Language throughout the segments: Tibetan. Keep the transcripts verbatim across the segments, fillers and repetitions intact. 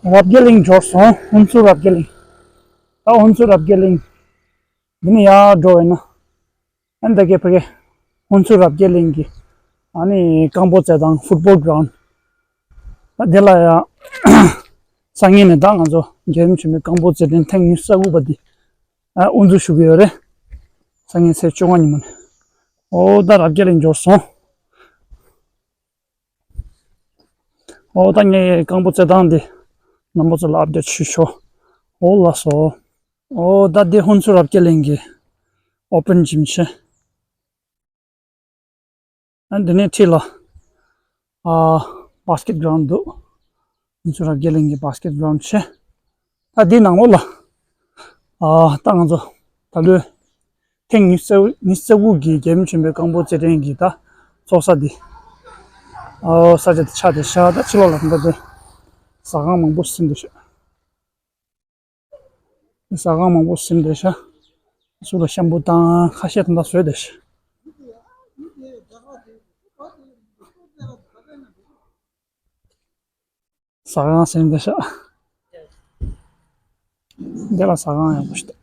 རབ་རྒྱས་གླིང་འབྱོར་སོང་། ཧུན་སུར་རབ་རྒྱས་གླིང་། ད་ཧུན་སུར་རབ་རྒྱས་གླིང་འདི་ནས་ཡར་འགྲོ་བས་ན། ཨ་ནི་ད་གས་ཕ་གས་ཧུན་སུར་རབ་རྒྱས་གླིང་གི་ཨ་ནི་རྐང་སྤོལ་རྩེད་ཐང་ཕུཊ་སྦོལ་གྷ་རའུན་ཌི། ད་དེ་ལ་ཡང་སང་ཉིན་ནས་ད་ང་ཚོ་རྒྱལ་ཡུམ་ཆེན་མོའི་རྐང་སྤོལ་རྩེད་འགྲན་ཐེངས་ཉི་ཤུ་རྩ་དགུ་པ་འདི་ཨ་དབུ་འཛུགས་ཞུ་གི་ཡོད་རེད། སང་ཉིན་ཚེས་བཅོ་ལྔ་ཉིན་མོ་ནས། ཨོ་ད་རབ་རྒྱས་གླིང་འབྱོར་སོང་། ཨོ་ད་ངས་རྐང་སྤོལ་རྩེད་ཐང་འདི་རྣམ་པ་ཚོ་ལ་ཨབ་ཌེཊ་ཞུས་ཆོག་ཨོ་ལགས་སོ། ཨོ་ད་འདི་ཧུན་སུར་རབ་རྒྱས་གླིང་གི་ཨོ་པན་ཇིམ་བྱས། ཨ་འདི་ནས་འཁྲིས་ལ་ཨ་བཱ་སི་ཀེཊ་གྷ་རའུན་ཌི་འདུག་ཧུན་སུར་རབ་རྒྱས་གླིང་གི་བཱ་སི་ཀེཊ་གྷ་རའུན་ཌི་བྱས། ད་འདི་ནང་ལོགས་ལ་ཨ་ད་ང་ཚོ་ད་ལོའི་ཐེངས་ཉི་ཤུ་རྩ་དགུ་གི་རྒྱལ་ཡུམ་ཆེན་མོའི་རྐང་སྤོལ་རྩེད་འགྲན་གྱི་ད་ཚོགས་ས་འདི་ཨོ་ས་ཆ་འདི་ཆགས་བསྡད་ཤག་ད་ཕྱི་ལོགས་ལ་ད་ལྟ་འདི་ཟ་ཁང་མང་པོ་ཟིན་བསྡད་ཤག་ཟ་ཁང་མང་པོ་ཟིན་བསྡད་ཤག་སུ་ལ་ཤམ་བུ་དང་ཁ་ཤས་ད་ལྟ་བཟོས་བསྡད་ཤག་ཟ་ཁང་ཟིན་བསྡད་ཤག་འདི་ལ་ཟ་ཁང་ཡག་པོ་ཞིག་འདུག་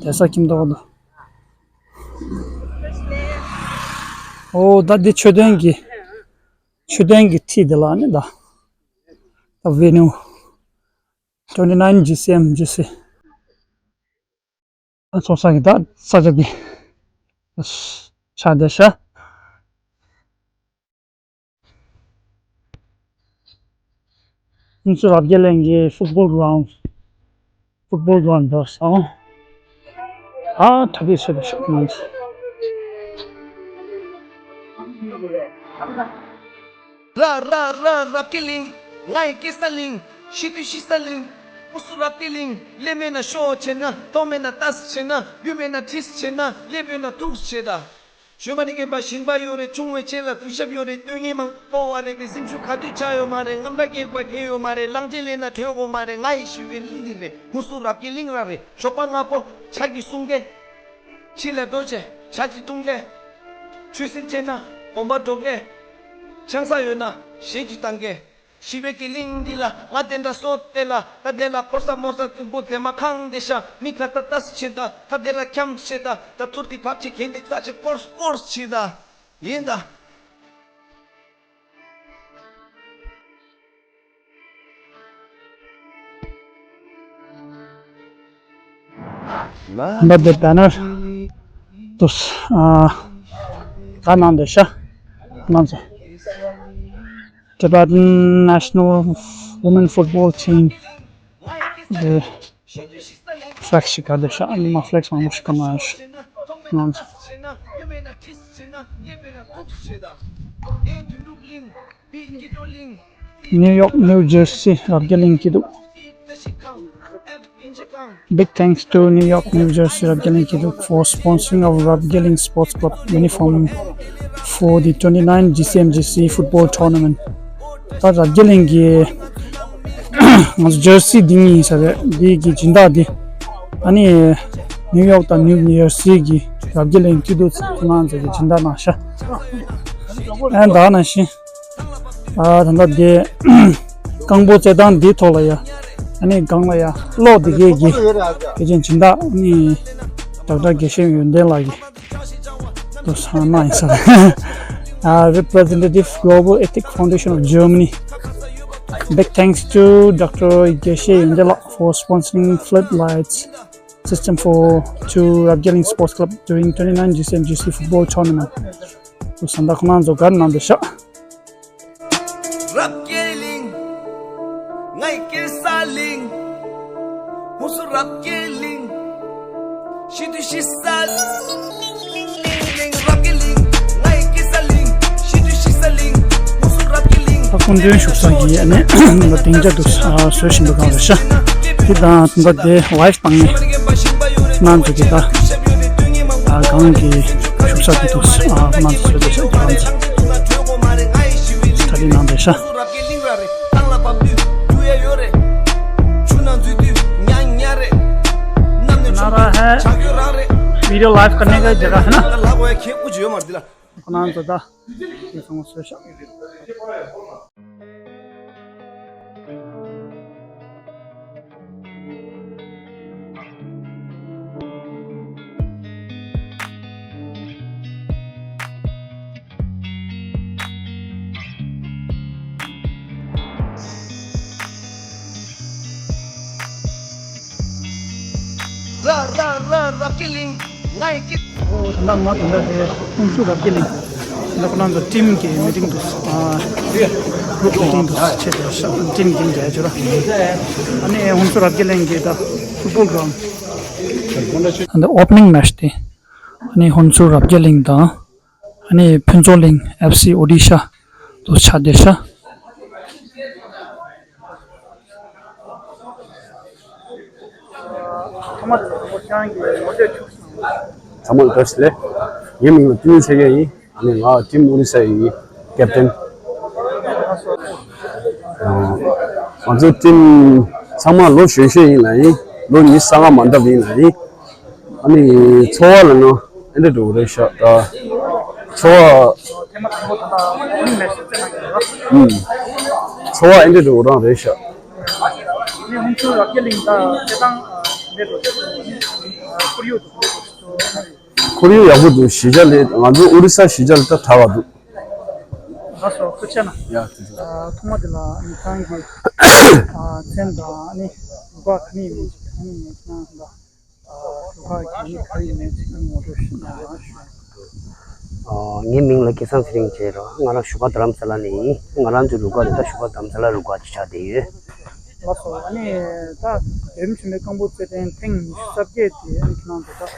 དེ་ས་ཁྱིམ་ཐོག་འདུག་ཨོ་ད་འདི་མཆོད་རྟེན་གྱི་མཆོད་རྟེན་གྱི་འཁྲིས་འདི་ལ་ནི་ད་ད་ཝེ་ནིའུ། twenty nine G C M G C ཚོགས་ས་གི་ད་ས་ཆ་འདི་ཆགས་བསྡད་ཤག་ཧུན་སུར་རབ་རྒྱས་གླིང་གི་ཕུཊ་སྦོལ་གྷ་རའུན་ཌི། ཕུཊ་སྦོལ་གྷ་རའུན་ཌི་འགྲོ་སོང་། ཨ་ད་དེ་ཚོ་ཤོག་ང་ཚོ། ར་ར་ར་རབ་རྒྱས་གླིང་། ང་ཡི་སྐྱེས་ས་གླིང་། ཤི་དུས་ཤི་ས་གླིང་། ཧུན་སུར་རབ་རྒྱས་གླིང་། ཀླད་མེད་ན་ཤོག་བྱས་ན། མཐོ་མེད་ན་ལྟ་ས་བྱས་ན། གཡུ་མེད་ན་བྲིས་ས་བྱས་ན། ཀླད་པོ་ན་ཐུག་ས་བྱས་ད། གཞོན་པ་ནི་རྔན་པ་ཞིམ་པ་ཡོད་རེད། ཆུང་བའི་ཆེད་ལ་གུས་ཞབས་ཡོད་རེད། སྟོན་ངན་མང་པོ་བ་རེད་པས། སེམས་ཤུགས་ག་དུས་ཆག་ཡོད་མ་རེད། རྔམ་པ་སྐྱེས་པ་གལ་ཡོད་མ་རེད། གླང་ཆེན་ལེན་ན་བྲེལ་དགོས་མ་རེད། ང་ཡི་ཞི་བའི་གླིང་འདི་རེད། ཧུན་སུར་རབ་རྒྱས་གླིང་རང་རེད། ཞོགས་པ་སྔ་པོ་ཇ་གི་སྲུང་མཁན། ཕྱི་ལ་འགྲོ་བྱས་ཇ་གི་བཏུང་མཁན། ཆུ་སྲིན་བཅད་ན་གོམ་པ་འགྲོ་མཁན། ཆང་ས་ཡོད་ན་གཞས་ཀྱི་བཏང་མཁན། ཞི་བའི་གླིང་འདི་ལ་ང་དེ་འདྲ་སོ་དེ་ལ་ད་དེ་ལ་ཕོར་ས་མོར་ས་དུ་པོ་དེ་མ་ཁང་དེ་ཤ་མི་ཁ་ཏ་ཏ་སི་ཆེ་ད་ད་དེ་ལ་འཁྱམ་ཆེ་ད་ད་ཐུར་དེ་ཕབ་ཆེ་གན་དེ་ཙ་ཆེ་ཀོར་ཀོར་ཆེ་ད་ཡིན་ད། But the banner tus ka nang de sha nang so Tibetan National Women Football Team de flag shi ka de sha ma flag ma mush ka ma sha nang so New York, New Jersey, Rabgeling Kiduk. Big thanks to New York, New Jersey, Rabgeling Kiduk for sponsoring our Rabgeling Sports Club uniform for the twenty-nine G C M G C football tournament. ད་རབ་རྒྱས་གླིང་གི་ང་ཚོ་ཇར་སི་འདི་གཉིས་ཟེར་རེད། འདི་གི་སྦྱིན་བདག་འདི་ཨ་ནི་ནིའུ་ཡོག་དང་ནིའུ་ཇར་སི་གི་རབ་རྒྱས་གླིང་སྐྱིད་སྡུག་ཁོ་ན་ཚོ་གི་སྦྱིན་བདག་གནང་ཤག་ཨ་ད་ནང་བཞིན་ཨ་ད་ལྟ་དེ་རྐང་སྤོལ་རྩེད་ཐང་འདིའི་ཐོག་ལ་ཡ་ཨ་ནི་སྒང་ལ་ཡ་གློག་འདི་གའི་གི་དེ་ཅན་སྦྱིན་བདག་ཨ་ནི་ཌོག་ཊར་དགེ་བཤེས་ཡོན་ཏན་ལགས་ཀྱིས་དུ་སང་ན་ཡིན་ས་རེད། Uh, representative Global Ethic Foundation of Germany. Big thanks to Doctor Geshe Yendela for sponsoring floodlights system for to Rabgeling Sports Club during twenty-nine G C M G C football tournament. དུ་སང་ད་ཁོ་ན་ཚོ་གར་ནང་དུ་ཤག་རབ་རྒྱས་གླིང་། ང་ཡི་སྐྱེས་ས་གླིང་། ཧུན་སུར་རབ་རྒྱས་གླིང་། ཤི་དུས་ཤི་ས་གླིང་། རབ་རྒྱས་གླིང་། ང་ཡི་སྐྱེས་ས་གླིང་། ཤི་དུས་ཤི་ས་གླིང་། ཧུན་སུར་རབ་རྒྱས་གླིང་། ད་སྐུ་མགྲོན་བཞུགས་ས་གི་ཨ་ནི་ང་སྡིངས་ཆ་དུ་བཟོ་བཞིན་པ་གང་རེད་ཤག་དེ་དང་ད་དེ་ལའིབ་བཏང་ནས་ཁོ་ན་ཚོ་གི་ད་གང་གི་བཞུགས་ས་དེ་དུ་ཁོ་ན་ཚོ་བཟོས་ཏེ་ཤག་གི་ལམ་ཚ་གྲ་སྒྲིག་གནང་བསྡད་ཤག་ན་ར་ཧེ་वीडियो लाइव करने का जगह है ना। ཁོ་ན་ཚོ་ད་དེ་ཚང་མ་བཟོས་ཤག་ར་ར་རབ་རྒྱས་གླིང་། ང་ཡི་སྐྱིད། ད་ང་དེ་འདྲ་རེད། ཧུན་སུར་རབ་རྒྱས་གླིང་། ད་ཁོ་རང་ཚོ་ཊིམ་གི་མི་ཊིང་འདུག་ཨ། གུ་རུབ་མི་ཊིང་འདུག་ཆེད་དུ་ཤ་ཊིམ་མི་ཊིང་རྒྱག་རྒྱུ་ར། ཨ་ནི་ཧུན་སུར་རབ་རྒྱས་གླིང་གི་ད་ཕུཊ་བོལ་གྷི་རའུན་ཌི། ཨ་ནི་ཨོ་པ་ནིང་མེ་ཆི་དེ། ཨ་ནི་ཧུན་སུར་རབ་རྒྱས་གླིང་དང་། ཨ་ནི་ཕུན་ཚོགས་གླིང་ཨེཕ་སི་ཨོ་ཌི་ཤ་དུ་ཆ་བསྡད་ཤག་ཚང་མ་བཀྲ་ཤིས་བདེ་ལེགས། ངའི་མིང་ལ་ཏུན་ཆེ་གེ་ཡིན། ཨ་ནི་ང་ཊིམ་ཨོ་རི་ས་ཡི་ཀེབ་ཊན། ང་ཚོ་ཊིམ་ཚང་མ་ལོ་གཞོན་གཞོན་ཡིན་ལ་ཡིན། ལོ་ཉི་ཤུ་རྩ་ལྔ་མ་འདབ་ཡིན་ལ་ཡིན། ཨ་ནི་འཚོ་བ་ལ་ནོ་ཨེ་འདྲ་འགྲོ་གི་རེད་ཤག་ད། འཚོ་བ། ཨུམ། འཚོ་བ་ཨེ་འདྲ་འགྲོ་གི་རང་རེད་ཤག་ཁོར་ཡུག་ཡག་པོ་འདུག་གཞིས་ཆགས་ལས་ང་ཚོ་ཨོ་རི་ས་གཞིས་ཆགས་ལས་ད་དྲག་པ་འདུག་ལགས་སོ། ཐུགས་རྗེ་ཆེ་གནང་། ཡ། ཐུགས་རྗེ་ཆེ། ཨ། ཐོག་མ་དེ་ལ་མི་ཚང་གི་ཨ། མཚན་དང་ཨ་ནི་རུ་ཁག་ག་ནས་ཡིན་མིན་ཅིག་ཨ་ནི་ངས་ཁྱེད་རང་ལ་ཨ། རུ་ཁག་གི་མི་ག་རེ་ཡིན་མིན་ཅིག་ཨ་ནི་ངོ་སྤྲོད་ཞུ་གནང་རོགས་ཞུ། ཨ། ངའི་མིང་ལ་སྐལ་བཟང་ཚེ་རིང་ཟེར་རོ། ང་རང་བཞུགས་སྒར་རྡ་རམ་ས་ལ་ནས་ཡིན། ང་རང་ཚོའི་རུ་ཁག་ནི་ད་བཞུགས་སྒར་རྡ་རམ་ས་ལ་རུ་ཁག་ཅིག་ཆགས་བསྡད་ཡོད། ལགས་སོ། ཨ་ནི་ད་འོས་མི་ཆེན་མོའི་རྐང་སྤོལ་རྩེད་འགྲན་ཐེངས་ཉི་ཤུ་རྩ་བརྒྱད་དེ་ཨ་ནི་ཁྱེད་རང་ཚོ་ད་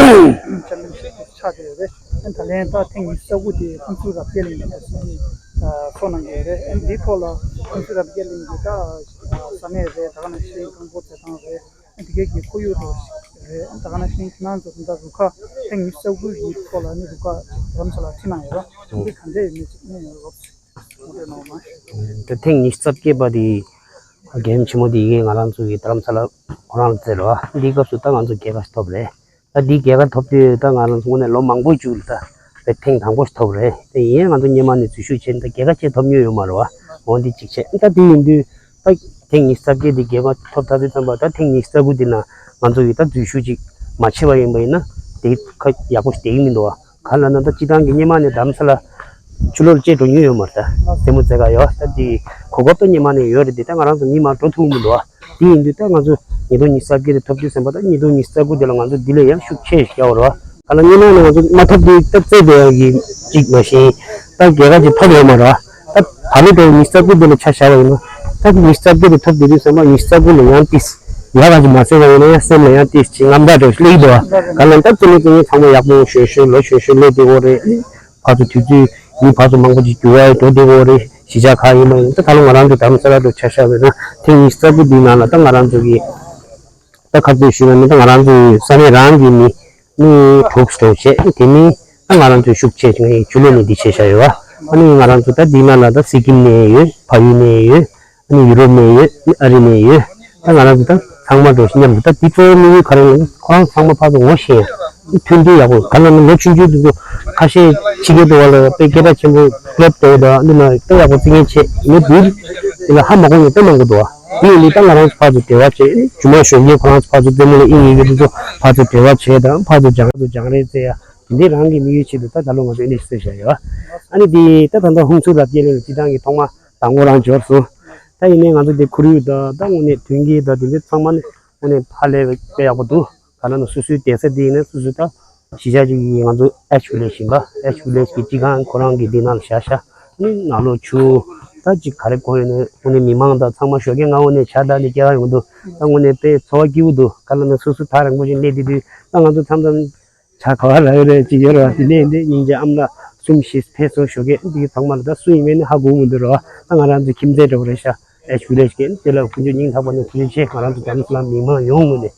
ཨ། ཅེམ་པི་ཡན་ཤིབ་ཆགས་བསྡད་ཡོད་རེད། ཨ་ནི་ད་ལན་ད་ཐེངས་ཉི་ཤུ་རྩ་དགུ་དེ་ཧུན་སུར་རབ་རྒྱས་གླིང་གི་ད་སྲིད་ཨ། ཚོགས་གནང་གི་ཡོད་རེད། ཨ་ནི་འདིའི་ཐོག་ལ་ཧུན་སུར་རབ་རྒྱས་གླིང་གི་ད་ས་གནས་རེད། ད་ག་ནང་བཞིན་རྐང་སྤོལ་རྩེད་ཐང་རེད། ཨ་ནི་དེ་གའི་གི་ཁོར་ཡུག་རེད། ཨ་ནི་ད་ག་ནང་བཞིན་ཁྱེད་རང་ཚོ་ད་རུ་ཁག་ཐེངས་ཉི་ཤུ་རྩ་དགུ་གི་ཐོག་ལ་ཨ་ནི་རུ་ཁག་རྡ་རམ་ས་ལ་ཁྲིད་གནང་ཡོད་རེད། འདི་ག་འདྲ་ཡོད་མེད་ཅིག་གནས་ཡོད་རོགས། ད་ཐེངས་ཉི་ཤུ་རྩ་བརྒྱད་པ་དེ་རྒན་ཆེན་མོ་དེ་ཡིན། ང་རང་ཚོ་གི་རྡ་རམ་ས་ལ་ཁོ་རང་ལ་བཙལ་རོ། འདིའི་སྐབས་སུ་ད་ང་ཚོ་རྒྱལ་ཁ་ཞིག་ཐོབ་རེད། ད་འདིའི་རྒྱལ་ཁ་ཐོབ་དུས་ད་ང་རང་ཚོ་དངོས་གནས་ལོ་མང་པོའི་མཇུག་ལ་ད་དེ་ཐེངས་དང་པོ་ཞིག་ཐོབ་རེད། དེ་ཡིན་ང་ཚོ་སྔོན་མ་ནས་འཛུལ་ཞུགས་བྱས་ནས་ད་རྒྱལ་ཁ་ཅིག་ཐོབ་མྱོང་ཡོད་མ་རེད་བ། འོ་འདི་གཅིག་བྱས། ད་དེ་ཡིན་དུས་ད་ཐེངས་ཉི་ཤུ་རྩ་བརྒྱད་འདི་རྒྱལ་ཁ་ཐོབ་ཚར་དུས་ཙམ་པ་ད་ཐེངས་ཉི་ཤུ་རྩ་དགུ་འདི་ན་ང་ཚོ་གི་ད་འཛུལ་ཞུགས་ཅིག་མ་བྱས་པ་ཡིན་པ་ཡིན་ན་དེ་ཁ་ཡག་པོ་ཞིག་བསྡད་ཀྱི་མི་འདུག་བ། ག་ལ་ན་ད་སྤྱི་བཏང་གི་སྔོན་མ་ནས་རྡ་རམ་ས་ལ་ཕྱི་ལོགས་ལ་སྐྱེལ་འགྲོ་མྱོང་ཡོད་མ་རེད། ད་རྩེད་མོ་རྩེ་ག་ཡོད། ད་དེ་གོ་སྐབས་ད་སྔོན་མ་ནས་ཡོད་རེད། དེ་ད་ང་རང་ཚོ་མི་མང་འགྲོ་ཐུབ་མི་འདུག་ཨ། དེ་ཡིན་དུས་ད་ང་ཚོ་ཉིས་སྟོང་ཉི་ཤུ་རྩ་བརྒྱད་དེ་ཐོབ་དུས་ཙམ་པ་ད་ཉིས་སྟོང་ཉི་ཤུ་རྩ་དགུ་དེ་ལ་ང་ཚོ་འདི་ལས་ཡང་ཤུགས་ཆེ་ཞིག་རྒྱག་པ་རེད་བ། ག་ལ་སྔོན་མ་ནས་ང་ཚོ་མ་ཐོབ་དུས་ད་རྩེད་དེ་ཡག་གི་གཅིག་མ་གཞི་ད་རྒྱལ་ཁ་ཅིག་ཐོབ་ཡོད་མ་རེད་བ། ད་ད་ལོ་དེ་ཉི་ཤུ་རྩ་དགུ་དེ་ལ་ཆ་བཞག་པ་ཡིན་ན་ད་ཉི་ཤུ་རྩ་དགུ་དེ་ཐོབ་བསྡད་དུས་ཙམ་པ་ཉི་ཤུ་རྩ་དགུ་ལ་ཡང་ཏིས་ཡག་ག་ཅིག་མ་བཟོས་པ་ཡིན་ན་ཡང་སེམས་ལ་ཡང་ཏིས་ཅིག་རྔམ་སྐྲག་འདྲ་ཞིག་སླེབས་ཀྱི་འདུག་བ། ག་ལ་ད་རྩེད་མོ་རྩེ་མཁན་ཚང་མ་ཡག་པོ་གཞོན་གཞོན་ལོ་གཞོན་གཞོན་སླེབས་བསྡད་ཡོད་རེད། ཕར་ཚུར་དུས་ཚོད་མི་ཕར་ཚུར་མང་པོ་ཅིག་འགྱུར་བ་འགྲོ་བསྡད་ཡོད་རེད། གཞིས་ཆགས་ཁག་ཡིན་པ་ཡིན་ད་ད་ལོ་ང་རང་ཚོ་རྡ་རམ་ས་ལ་དུ་ཆ་བཞག་པ་ཡིན་ན་ཐེངས་ཉི་ཤུ་རྩ་དགུ་འདིའི་ནང་ལ་ད་ང་རང་ཚོ་གི་ད་ཁ་གཏད་ཞུས་པ་ནི་ད་ང་རང་ཚོའི་ས་གནས་རང་གི་མི་མི་དྲུག་སོ་བྱས། དེ་མིན་ད་ང་རང་ཚོའི་ཤུགས་ཆེ་ཆུང་ཡིན་ཇུ་ལེ་ནས་འདི་བྱས་བཞག་ཡོད་བ། ཨ་ནི་ང་རང་ཚོ་ད་འདི་ནང་ལ་ད་སི་ཀིམ་ནས་ཡོད། ཕ་ཡུལ་ནས་ཡོད། ཨ་ནི་ཡུ་རོབ་ནས་ཡོད། ཨ་རི་ནས་ཡོད། ད་ང་རང་ཚོ་ད་ཚང་མ་འགྲོ་ཞིག་མཉམ་དུ་ད་འདི་གཙོ་བོ་དམིགས་ཡུལ་ག་རེ་ལ་ཁོ་རང་ཚང་མ་ཕར་ཚུར་ངོ་ཤེས་ཡ་མཐུན་སྒྲིལ་ཡག་པོ་ག་ལ་ན་ལོ་ཆུང་ཆུང་དེ་ཚོ་ཁ་ཤས་ཕྱི་རྒྱལ་དུ་བ་ལ་དཔེ་སྐད་གྲགས་ཆེན་པོ་ཀློབ་དོ་ད་འདི་ན་དཔེ་ཡག་པོ་རྩི་མཁན་བྱས་ཡིན་ན་འདིར་དེ་ལ་ཧ་མ་གོ་ཡིན་དཔེ་མང་པོ་འདུག་བ། དེ་ཡིན་དུས་ད་ང་རང་ཚོ་ཕར་ཚུར་འབྲེལ་བ་བྱས་ཇུ་མ་ཞོགས་ཀས་ཁོ་རང་ཚོ་ཕར་ཚུར་རྩེད་མོ་ལ་དབྱིངས་ཡོད་མཁན་དེ་ཚོ་ཕར་ཚུར་འབྲེལ་བ་བྱས་དང་ཕར་ཚུར་སྦྱང་ཚུར་སྦྱང་རེས་རྩེ་ཡ་དེ་འདྲའི་རང་གི་དམིགས་ཡུལ་ཆེད་དུ་ད་ད་ལོ་ང་ཚོ་ཨེ་ནས་བཟོས་བཞག་ཡོད། ཨ་ནི་དེ་ད་ད་ལྟ་ཧུན་སུར་རབ་རྒྱས་གླིང་ལ་སྤྱི་བཏང་གི་ཐོག་མ་དང་པོ་རང་འབྱོར་སོང་། ད་ཡིན་ནའི་ང་ཚོ་དེ་ཁོར་ཡུག་ད་ད་དངོས་གནས་མཐུན་རྐྱེན་ད་དེ་འདྲ་ཚང་མ་ནི་དངོས་གནས་ཧ་ལས་པའི་དཔེ་ཡག་པོ་འདུག་ག་ལ་ན་སོ་སོའི་བསྡད་ས་དེ་ཡིན་ན་སོ་སོའི་ད་གཞིས་ཆགས་ཅིག་ཡིན། ང་ཚོ་ཨེཆ་ཝི་ལེཇ་ཡིན་པ། ཨེཆ་ཝི་ལེཇ་གི་སྤྱི་ཁང་ཁོ་རང་གི་འདི་ནང་ལ་བཞག་ཤག་ནི་ནང་ལོགས་ཆུ་ད་ཅིག་ག་རེ་གོ་ཡོད་ན་དངོས་གནས་མི་མང་དང་ཚང་མ་ཞོགས་ཀས་སྔ་པོ་ནས་ཇ་བཏང་ནས་སྐྱེལ་ག་ཡོང་འདུག་ད་དངོས་གནས་དཔེ་ཚོར་བ་སྐྱིད་པོ་འདུག་ག་ལ་ན་སོ་སོ་ཐག་རིང་པོ་ཞིག་སླེབས་བསྡད་དུས་ད་ང་ཚོ་མཚམས་མཚམས་ཇ་ག་པར་རག་ཡོད་རེད་ཅིག་ཡོད་རེད་བ། དེ་ནས་འདི་སྙིང་རྗེ་ཨ་མ་ལགས་གསུམ་བཞི་ཕེབས་སོང་ཞོགས་ཀས་འདི་ཚང་མ་ལ་ད་སུ་ཡིན་མིན་ནི་ཧ་གོ་མི་འདུག་རེད་བ། ད་ང་རང་ཚོ་ཁྱིམ་མཚེས་འདྲ་པོ་རེད་ཤག་ཨེཆ་ཝི་ལེཇ་གི་དེ་ལ་དཀོན་མཆོག་སྙིང་ཐག་པ་ནས་ཐུགས་རྗེ་ཆེ། ང་རང་ཚོ་རྡ་རམ་ས་ལ་མི་མང་ཡོངས་ངོས་ནས་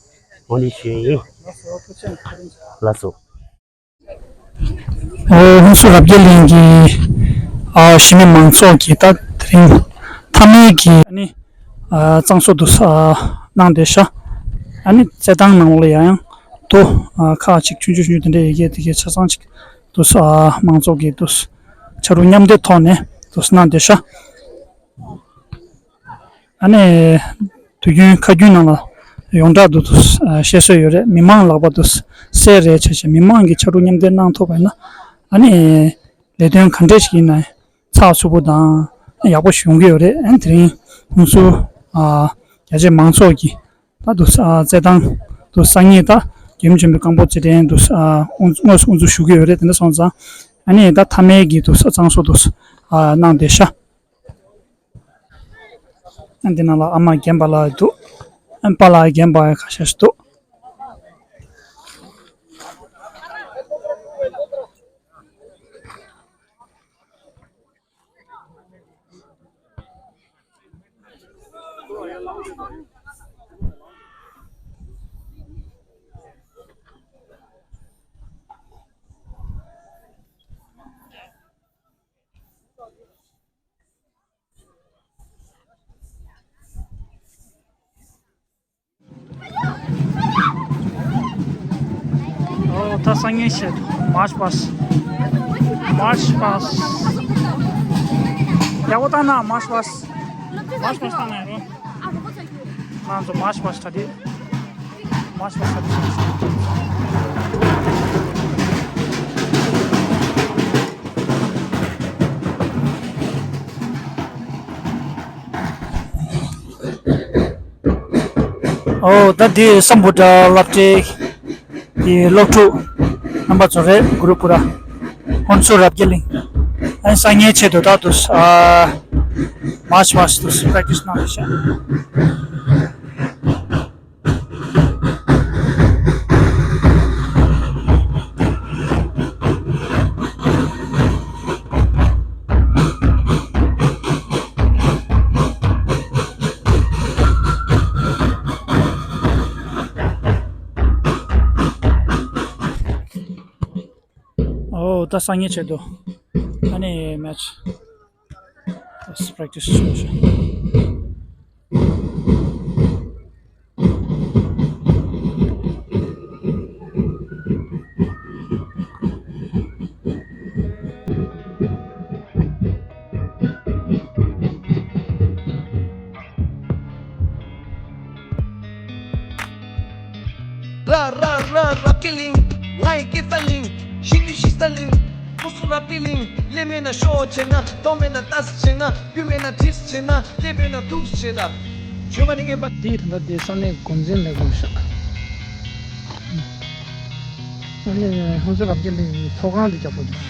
འོ་འདི་ཞུ་ཡིན། ལགས་སོ། ཨོ་ཧུན་སུར་རབ་རྒྱས་གླིང་གི་ཨ་གཞིས་མི་མང་ཚོགས་ཀྱིས་ད་དེ་རིང་མཐའ་མའི་གི་ཨ་ནི་ཨ་གཙང་བཟོ་དུ་ཨ་གནང་བསྡད་ཤག་ཨ་ནི་རྩེད་ཐང་ནང་ལོགས་ལ་ཡང་དུ་ཨ་ཁག་ཅིག་ཆུང་ཆུང་ཆུང་ཆུང་དེ་འདྲ་ཡོད་ཀྱི་དེ་གའི་ཆ་ཚང་ཅིག་དུ་ཨ་མང་ཚོགས་ཀྱིས་དུ་ཕྱར་གྲུ་མཉམ་འདེགས་ཐོག་ནས་དུ་གནང་བསྡད་ཤག་ཨ་ནི་དུས་རྒྱུན་ཁ་རྒྱུན་ནང་ལ་ཡོངས་གྲགས་དུ་དུ་བཤད་སྲོལ་ཡོད་རེད། མི་མང་ལག་པ་དུ་གསལ་རེད་བྱས་བྱས་མི་མང་གི་ཕྱར་གྲུ་མཉམ་འདེགས་གནང་ཐུབ་པ་ཡིན་ན་ཨ་ནི་ལས་དོན་ག་འདྲས་ཞིག་ཡིན་ན་ཚགས་ཚུད་པོ་དང་ཡག་པོ་ཞིག་ཡོང་གི་ཡོད་རེད། ཨ་ནི་དེ་རིང་ཧུན་སུར་རྒྱ་ཆེ་མང་ཚོགས་ཀྱིས་ད་དུ་རྩེད་ཐང་ དུ་སང་ཉིན་ད་རྒྱལ་ཡུམ་ཆེན་པོའི་རྐང་སྤོལ་རྩེད་འགྲན་དུ་ཨ་དངོས་དངོས་སུ་དབུ་འཛུགས་ཞུ་གི་ཡོད་རེད། དེ་འདྲ་སོང་ཙང་ཨ་ནི་ད་མཐའ་མའི་གི་དུ་གཙང་བཟོ་དུ་ཨ་གནང་བསྡད་ཤག་ཨ་འདི་ནང་ལ་ཨ་མ་རྒན་པ་ལགས་འདུག་ཨ་པཱ་ལགས་རྒན་པ་ཁ་ཤས་ཤིག་འདུག་ཨོ། ད་སང་ཉིན་བཤད། མཱརཆ་པཱ་སི། མཱརཆ་པཱ་སི། ཡག་པོ་བཏང་ན། མཱརཆ་པཱ་སི། མཱརཆ་པཱ་སི་བཏང་ན་ཡག་པོ། ང་ཚོ་མཱརཆ་པཱ་སི་ད་དེ། མཱརཆ་པཱ་སི་ད་དེ། ཨོ། ད་འདི་སམ་བྷོ་ཊ་སློབ་གྲྭའི་གི་སློབ་ཕྲུག་རྣམ་པ་ཚོ་རེད། གུ་རུ་པུ་ར་ཧོན་སུར་རབ་རྒྱས་གླིང་། ཨ་ནི་སང་ཉིན་ཆེད་དུ་ད་དུ་ཨ་མཱརཆ་པཱ་སི་དུ་པེ་རེག་ཊི་སི་གནང་རེད་ཤག་ཨོ། ད་སང་ཉིན་ཆེད་དུ་ཨ་ནི་མཱརཆ་པཱ་སི་པེ་རེག་ཊི་སི་བྱེད་ཤག་ར་ར་ར་རབ་རྒྱས་གླིང་། ང་ཡི་སྐྱེས་ས་གླིང་། ཤི་དུས་ཤི་ས་གླིང་། སྐུ་གཟུགས་རབ་རྒྱས་གླིང་། ལས་མེད་ན་ཤོག་བྱས་ན། མདོ་མེད་ན་ལྟ་ས་བྱས་ན། རྒྱུ་མེད་ན་དྲིས་ས་བྱས་ན། ལས་མེད་ན་ཐུགས་སུ་བྱས་ན། བརྗོད་པ་ནི་ངེས་པ། དེའི་ད་ལྟ་དེ་ས་གནས་འགོ་འཛིན་ལས་ཁུངས་ཤག་ཨ་ནི་ཧོན་སུར་རབ་རྒྱས་གླིང་ཚོགས་ཁང་དེ་རྒྱག་པོ་འདུག